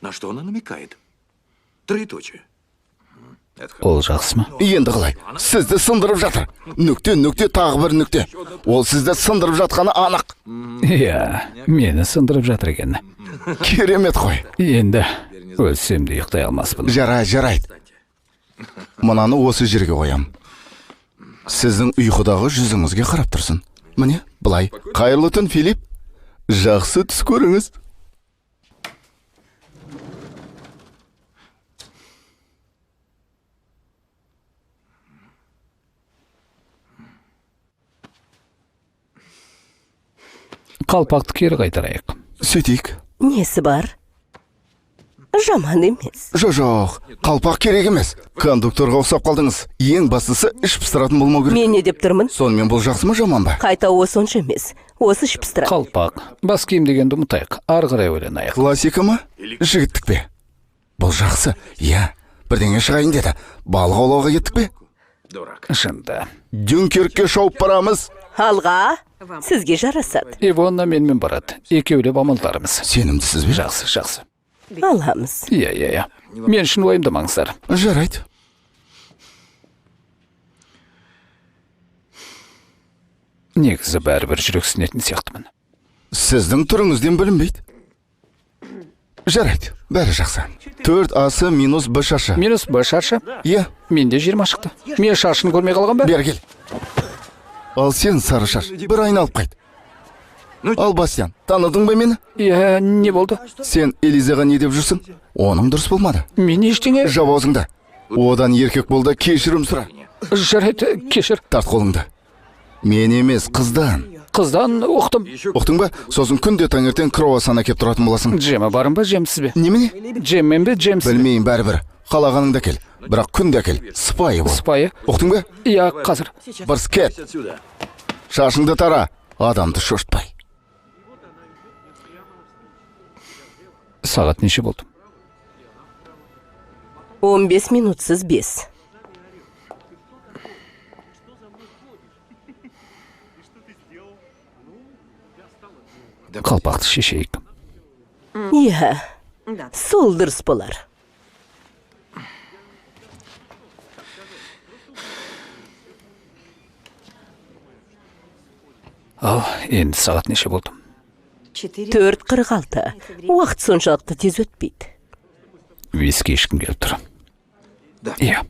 На что она намекает? Троеточие. Ол жақсы ма? Енді қалай? Сізді сындырып жатыр. Нүкте, нүкте, тағы бір нүкте. Ол сізді сындырып жатқаны анық. Иә, мені сындырып жатыр екен. Керемет қой. Енді өлсем де ұйықтай алмаспын. Жарайды, жарайды. Мынаны осы жерге қоям. Сіздің ұйқыдағы жүзіңізге қарап тұрсын. Міне, былай. Қайырлы түн, Филипп. Жақсы түс көріңіз. Қалпақты кері қайтарайық. Сөйтейік. Несі бар? Жаман емес. Жоқ, қалпақ керек емес. Кондукторға ұқсап қалдыңыз. Ең бастысы іш пыстыратын болмау керек. Мен не деп тұрмын? Сонымен бұл жақсы ма, жаман ба? Қайта осы онша емес. Осы іш пыстырады. Қалпақ, бас киім дегенді ұмытайық. Ары қарай ойланайық. Классика ма? Жігіттік пе? Бұл жақсы. Иә, бірдеңе шығайын деді. Балық аулауға кеттік пе? Дурак. Жынды. Дюнкеркке шауып барамыз. Алға, сізге жарасады. Ивонна менімен барады. Екеулеп амалдармыз. Сенімдісіз бе? Жақсы, жақсы. Аламыз. Иә, иә, иә. Мен үшін уайымдамаңыздар. Жарайды. Негізі бәрібір жүрексінетін сияқтымын. Сіздің түріңізден білінбейді. Жарайды, бәрі жақсы. 4 асы минус Б шаршы. Минус Б шаршы? Иә. Менде 20 шықты. Мен шаршыны көрмей қалған ба? Бері кел. Ал сен, сары шаш, бір айналып қайт. Ал, Бастиан, таныдың ба мені? Иә, не болды? Сен Элизаға не деп жүрсің? Оның дұрыс болмады. Мен ештеңе... Жап аузыңды. Одан еркек бол да кешірім сұра. Жарайды, кешір. Тарт қолыңды. Мен емес, қыздан. Қыздан ұқтым. Ұқтың ба? Сосын күнде таңертең круассан әкеп тұратын боласың. Джемі барым ба, джемсіз бе? Немене? Джеммен бе, джемсіз бе? Білмеймін, бәрібір. Қалағаныңды әкел. Бірақ күнде әкел. Сыпайы бол. Сыпайы? Ұқтың ба? Иә, қазір. Бырс кет. Шашыңды тара. Адамды шошытпай. Сағат неше болды? 15 минутсыз 5. Қалпақты шешейік. Иә, сол дұрыс болар. Ал, енді сағат неше болды? 4:46. Уақыт соншалықты тез өтпейді. Виски ішкім келіп тұр. Иә.